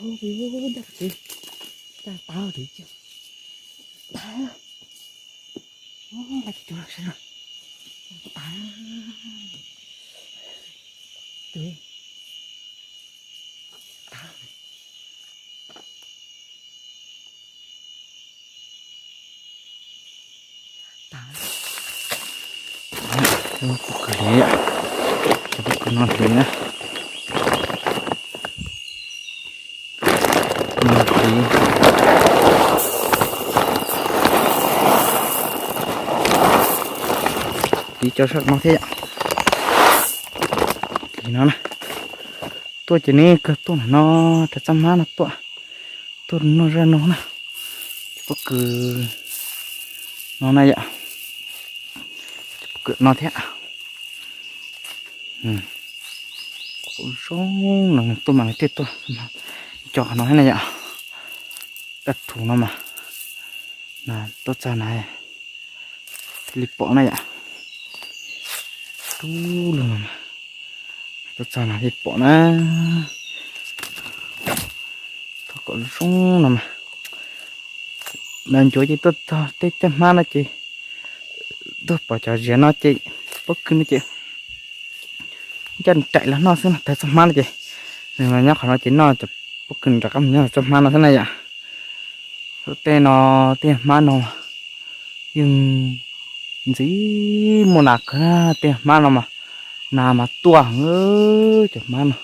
Ub, ub, ub, ntag, ntag, ntag, ntag. Pob kws hliv, pob kws no hliv na. Hliv, hliv cov sab no thiab yom. Hliv no na. Tuaj ces neb kawg tuaj no, rau txoj hmab no tuaj, tuaj noj zaj no na. Cov pob kws no na yom, cov pob kws no thiab. Zoo no tuaj mas nws thiaj tuaj cov qhov no thiab na yom. Dab thum no mas, na tuaj txog na li pom na yom. Dub lug no mas, tuaj txog na li pom na. Thov kom zoo no mas, na ncuav ces tuaj txog tej caj hmab no ces, tuaj pom cov ziav no ces, pob kws no ces ncaj nraim los noj xwb no, tawg txoj hmab no ces, nws mas nyob qhov no ces noj cov pob kws rov qab mus nyob txoj hmab no xwb na yom. Tej no, tej hmab no yeej ntxim muaj nas kawg na, tej hmab no mas nas mas tuaj heev cov hmab no.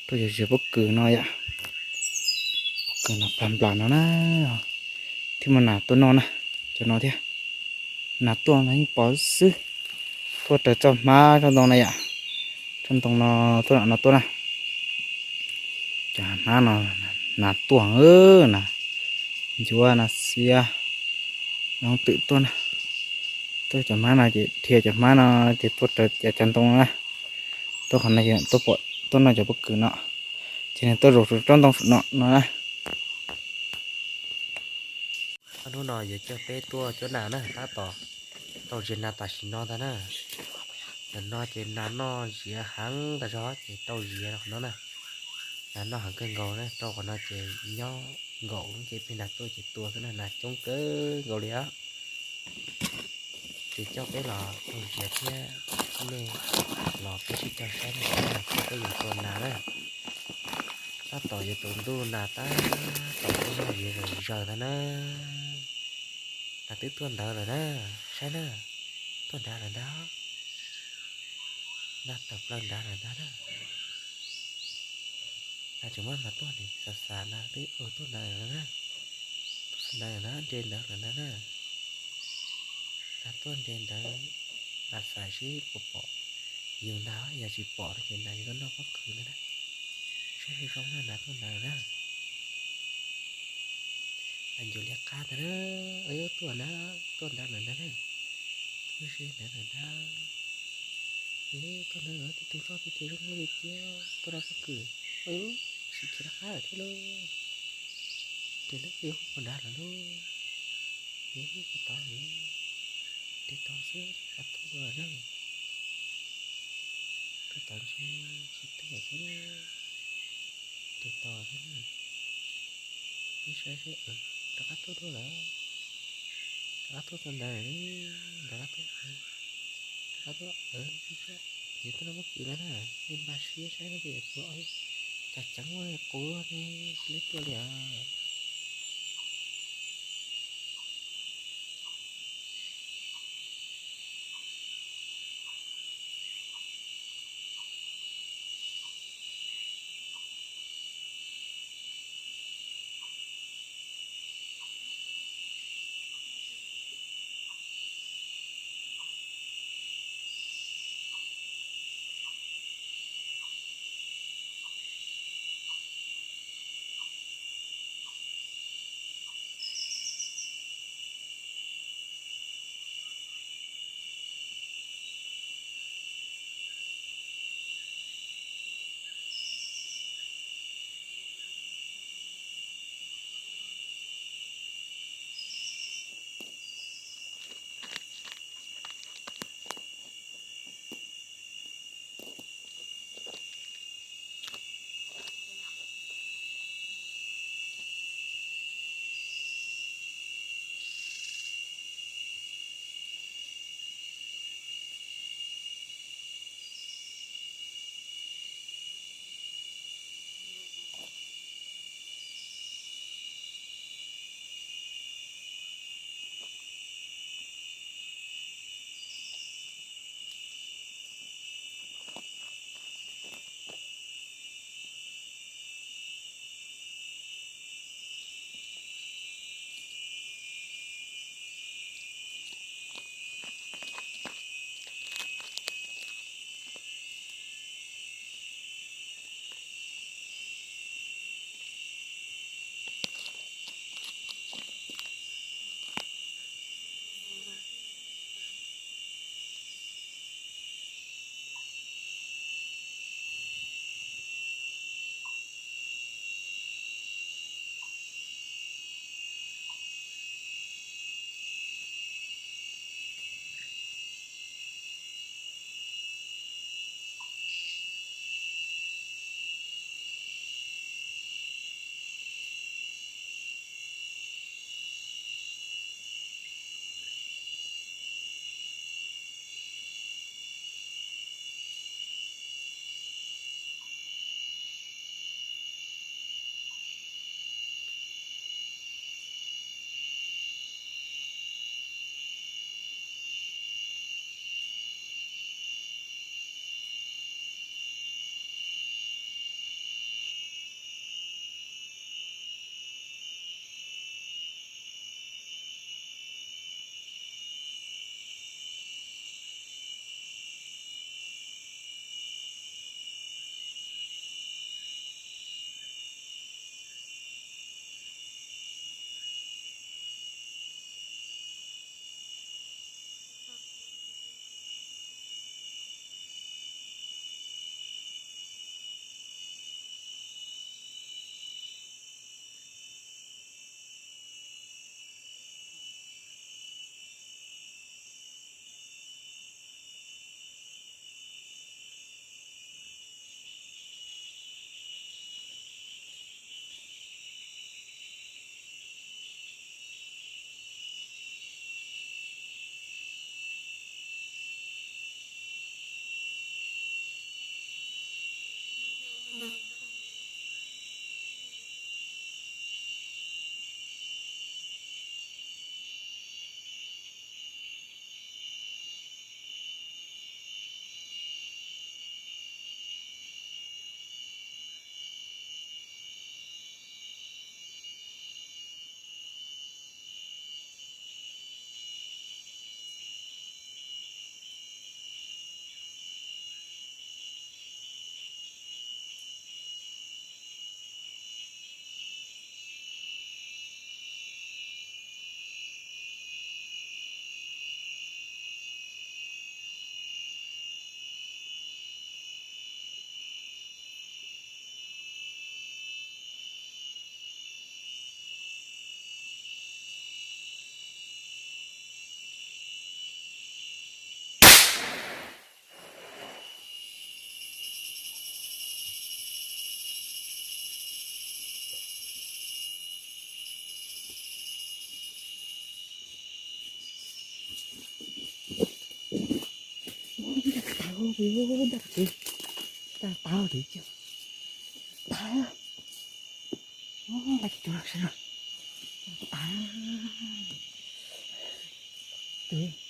Tuaj yog ziav pob kws no yom, pob kws no pag nplas no na, thiaj muaj nas tuaj noj na, cov no thiab. Nas tuaj no yeej pom xwb, tuaj raws txoj hmab tsob ntoo na yom, tsob ntoo no tuaj no tuaj na. Cov hmab no nas tuaj, nas ncuav nas xiav, nas twm tuaj na. Tuaj cov hmab no ces dhia cov hmab no ces tuaj raws cov ntoo no na. Tuaj qhov no ces tuaj pom tuaj noj cov pob kws no, ces nws tuaj zaum rau tsob ntoo saum no no na. Hnub no yuav coj peb tuaj cuab nas na, tab tom tau ziav nas tam sim no ntag na. Ntawm no ces nas noj ziav heev tas zog ces tau ziav qhov no na. Nas noj heev kawg nkaus na, rau qhov no ces nyob nkaum ces plig nas tuaj ces tua xwb na, nas coob kawg nkaus li os. Ces coj peb los tau ziav thiab, nej los peb sib cog saib na, peb yuav tua nas na. Tab tom yuav tsaus ntuj nas tab tom tuaj noj ziav zaws zaws ntag na. Nas twb tuaj ntawd lawm na, saib na, tuaj nrad lawm ntag. Nas tawm plaws nrad lawm ntag na. Nas tseem muab mas tuaj ni, xav xav nas twb tuaj ntawd lawm na. Tuaj ntawd lawm na, nres ntawd lawm ntag na. Nas tuaj nres ntawd, nas xav seb puas pom yus ntag, yog tsis pom no ces nas yuav tuaj noj pob kws ntag na. Saib zoo zoo na, nas tuaj ntawd na. Nas ncuav liab qab ntag na, tuaj na, tuaj ntawd lawm ntag na. Tuaj ze ntawd lawm ntag. Tuaj ntawd tib tug zoj tib tug zoo li tiag, tuaj noj pob kws. Sim khiav rov qab lawm thiab lauj. Ces lawv yuav hu puas nrad lawm lauj. Yuav hu puas tod lawm. Tes tod xwb, rov qab tuaj dua na. Tes tod ntshe tsis tuaj xwb. Tes tod xwb na. Peb saib seb, rov qab tuaj dua lawm. Rov qab tuaj txog ntawd, rov qab tuaj, rov qab tuaj, ces tuaj noj pob kws lawm na. Nej npaj siab saib na, ces tuaj, cas ceev ua qus ne, tsis leb tuaj li os. Ntag, ntag, ntag, ntag, ntag, ntag.